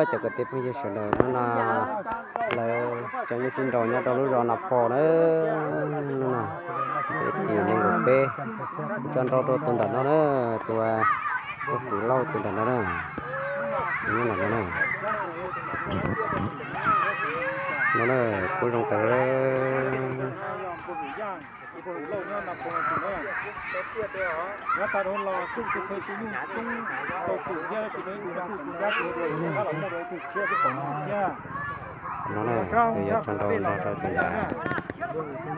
Cov kwv tij phooj ywg sawv daws, hnub no lawv tseem nyuj sib nraus nyob rau lub zos Nas Phos na. Hnub no peb tim nees nkaum peb tso nrau rau tus nram no na, tus, tus Fwm Lauj tus nram no na. Nyob nram no na. No na, kuj zoo tawv. No na, tus yog tso nrau nrog rau tus yam.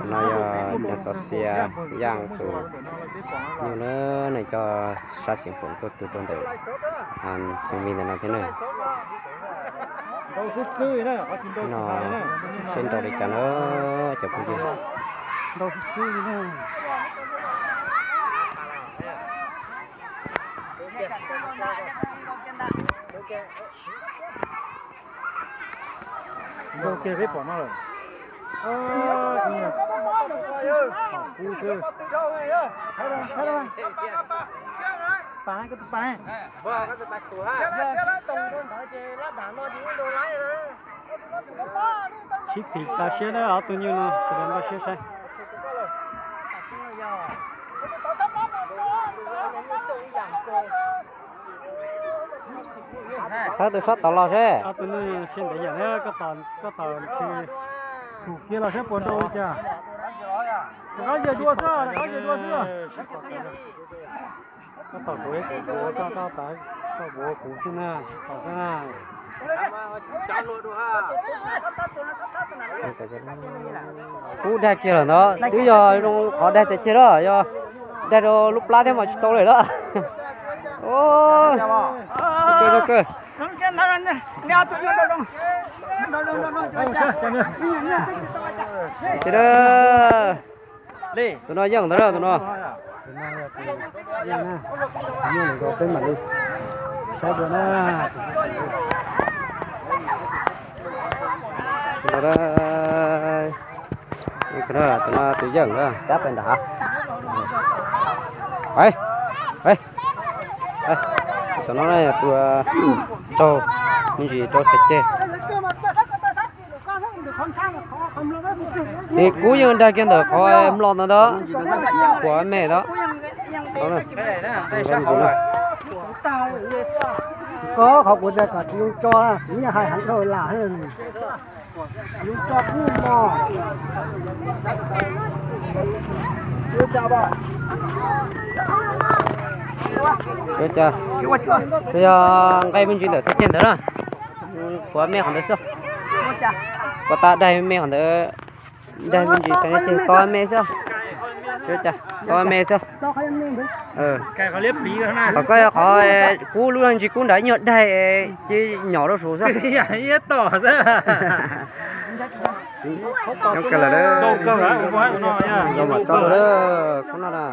No yog cov xov xia yaj tus nyuj na, nws coj sab xeev Foom tuaj tu rau ntawm xeev Vij ntawm no thiab na. No, seb nrau li cas na, cov phooj ywg. Ntau kiag peb pom no lawm. Sib phim tas siab na, ob tug nyuj no sawv daws npaj siab saib. Thawb tus sab tod los seb. Ob tug nyuj siab ntev yam na, koj tos, koj tos nrhiav kiag los saib puas nrau li cas. Rov qab yawg dua xwb, rov qab yawg dua xwb. Koj tos kuv, kuv, koj, koj tos, koj kuv, kuv xwb na, tos xwb na. Kub daig kiag lawm ntawd, twb yog zoo qhov daig txaus ceg lawm, yog daig rau lub plab thiab mas tsis tau lawm lawm. Zoo kawg, zoo kawg. Tus no yeej ntawd, tus no. Peb mam li saib dua na. Tus no tus yeej na, cab pes nrad. Tam no tus raug me ntsis rau txhais ceg. Ces kub yeej daig kiag ntawm qhov mlom ntawd ntag, quav me ntawd. Koj qhov kuv tias kom tsis zoo tso, kuv yeej hais heev dhau lam, tsis zoo tso kub mog. Twb yog nqaij me ntsis ntawm txhais ceg ntawd na. Quav me qhov ntawd xwb. Quav tas daig me qhov ntawd. Daig me ntsis txhais ceg, quav me xwb. Quav me xwb. Qhov koj yog qhov kub lub ntsis kub nrad ib nyuag daig ces nyom rau saud xwb. Zoo kawg lawm, zoo mam tso rau lawm khub no na.